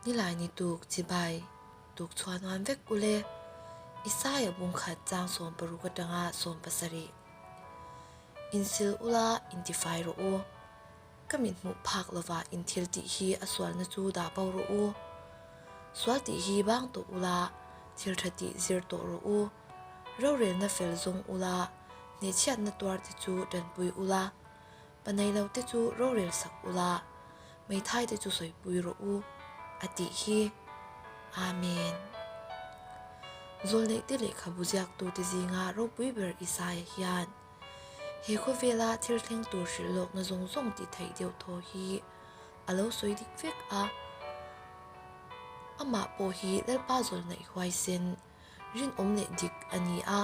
Nilai ni tuk chibai tuk chhuah nuam vek ule. Isaia bungkhat chang 16 atanga 17. Insil ula intifai rawh u. Ka mit hmuh phak lova in thil tih hi a sualna chu dah bo rawh u. Sual tih hi bang tawh ula, thil tha tih zir tawh rawh u. Rorelna fel zawng ula, hnehchhiatna tuar te chu tanpui ula, pa nei lo te chu rorel sak ula, meithai te chu sawipui rawh u, a tih hi. Amen. Zawlneih te lehkhabu ziaktute zinga ropui ber Isaia hian he khawvela thil thleng tur hrilh lawkna zawng zawng tih theih deuh thaw hi a lo sawi dik vek a. Amah pawh hi Lalpa zawlneih huaisen rinawm leh dik a ni a.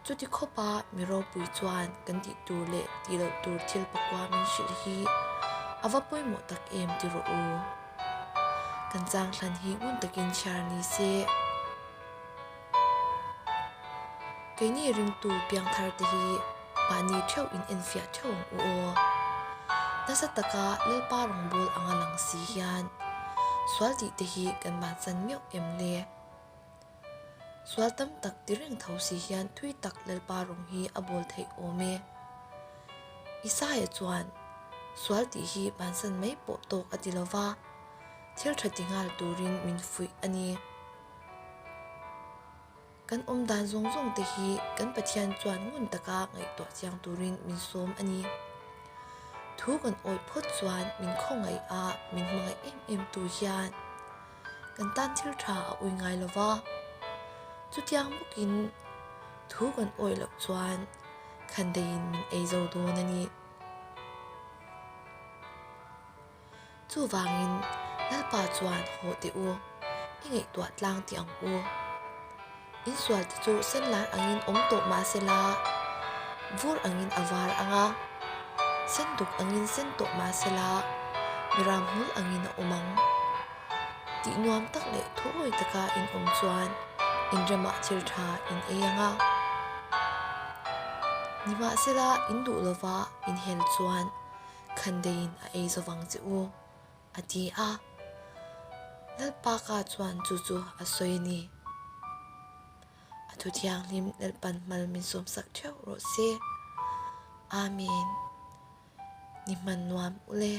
Chuti khawpa mi ropui chuan kan tih tur leh tih loh tur thil pakua min hrilh hi a va pawimawh tak em ti rawh u. Kan changthlan hi ngun takin chhiar ni se. Keini ringtu piangthar te hi mahni theuh in enfiah theuh ang u aw. Nasa taka Lalpa rawngbâwl anga lang si hian sual tih te hi kan bansan meuh em le? Sual tam tak ti reng tho si hian thui tak Lalpa rawng hi a bawl theih awm e. Isaia chuan sual tih hi bansan mai pawh tawk a ti lova, thil tha ti nghal turin min fuih a ni. Kan awm dan zawng zawng te hi kan Pathian chuan ngun taka ngaihtuah chiang turin min sawm a ni. Thu kan awih phawt chuan min khawngaih a, min hmangaih em em tu hian kan tan thil tha a ui ngai lo va. Chutiang bawkin thu kan awih loh chuan khandeiin min ei zo dawn a ni. Chuvangin Lalpa chuan haw teh u, i ngaihtuah tlang tih ang u. Insual te chu sen lar angin awm tawh mah sela, vur angin a var ang a, sen duk angin sen tawh mah sela, miram hmul angin a awm ang. Tih nuam tak leh thuawi taka in awm chuan in ramah thil tha in ei ang a. Nimahsela in duh lova in hel chuan Khandeiin a ei zo vang che u, a ti a. Lalpa ka chuan chu chu a sawi a ni. A thu thianghlim Lalpan hmal min sawmsak theuh rawh se. Amen. Ni hman nuam ule.